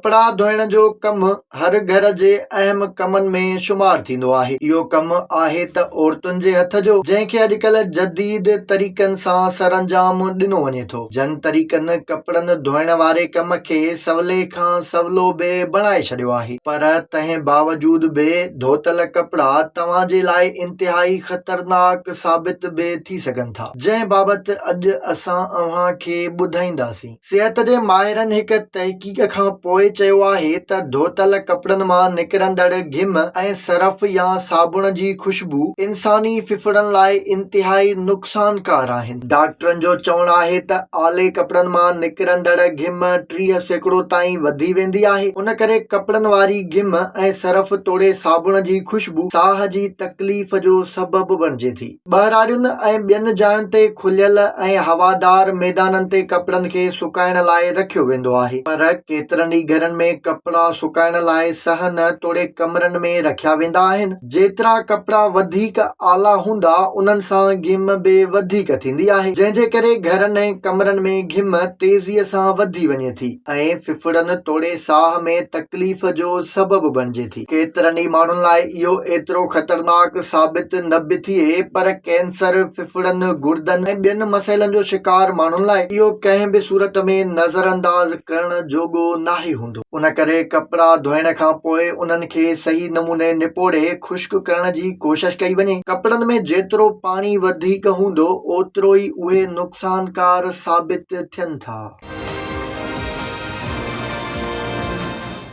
ڪپڙا ڌوئڻ جو ڪم هر گهر جي اهم ڪمن ۾ شمار ٿيندو آهي. اهو ڪم آهي ته عورتن جي هٿ جو، جنهن کي اڄڪلهه جديد طريقن سان سرانجام ڏنو وڃي ٿو. جن طريقن ڪپڙن ڌوئڻ واري ڪم کي سولي کان سولو به بڻائي ڇڏيو آهي. پر تنهن باوجود به ڌوتل ڪپڙا توهان جي لاء انتهائي خطرناڪ ثابت به ٿي سگهن ٿا. جنهن بابت اڄ اسان اوهان کي ٻڌائينداسين. صحت جي ماهرن هڪ تحقيق کان پوء چيو آهي ته ڌوتل ڪپڙن مان نڪرندڙ گهم ۽ سرف يا صابڻ جي خوشبو انساني ڦڦڙن لاء انتهائي نقصانڪار آهن. ڊاڪٽرن جو چوڻ آهي ته آلي ڪپڙن مان نڪرندڙ گهم 30% تائين وڌي ويندي آهي، ان ڪري ڪپڙن واري گهم ۽ سرف توڙي صابڻ جي خوشبو ساهه جي تڪليف جو سبب بڻجي ٿي. ٻهراڙين ۽ ٻين جاين تي کليل ۽ هوادار ميدانن تي ڪپڙن کي سڪائڻ لاء رکيو ويندو آهي، پر ڪيترن ئي گهرن ۾ ڪپڙا سڪائڻ لاء صحن توڙي ڪمرن ۾ رکيا ويندا آهن. جيترا ڪپڙا وڌيڪ آلا هوندا، انهن سان گهم به وڌيڪ ٿيندي آهي، جنهن جي ڪري گهرن ۽ ڪمرن ۾ گهم تيزيء سان وڌي وڃي ٿي ۽ ڦڦڙن توڙي ساهه ۾ تڪليف جو سبب بڻجي ٿي. ڪيترن ئي ماڻهن لاء اهو ايترو خطرناڪ ثابت نه به ٿئي پر ڪينسر، ڦڦڙن، گردن ۽ ٻين مسئلن جو شڪار ماڻهن لاء اهو ڪنهن به صورت ۾ نظرانداز ڪرڻ جوڳو ناهي هوندو. ان ڪري ڪپڙا ڌوئڻ کان پوء انهن کي صحيح نموني نپوڙي خشڪ ڪرڻ جي ڪوشش ڪئي وڃي. ڪپڙن ۾ جيترو پاڻي وڌيڪ هوندو اوترو ئي اهي نقصانڪار ثابت ٿين ٿا.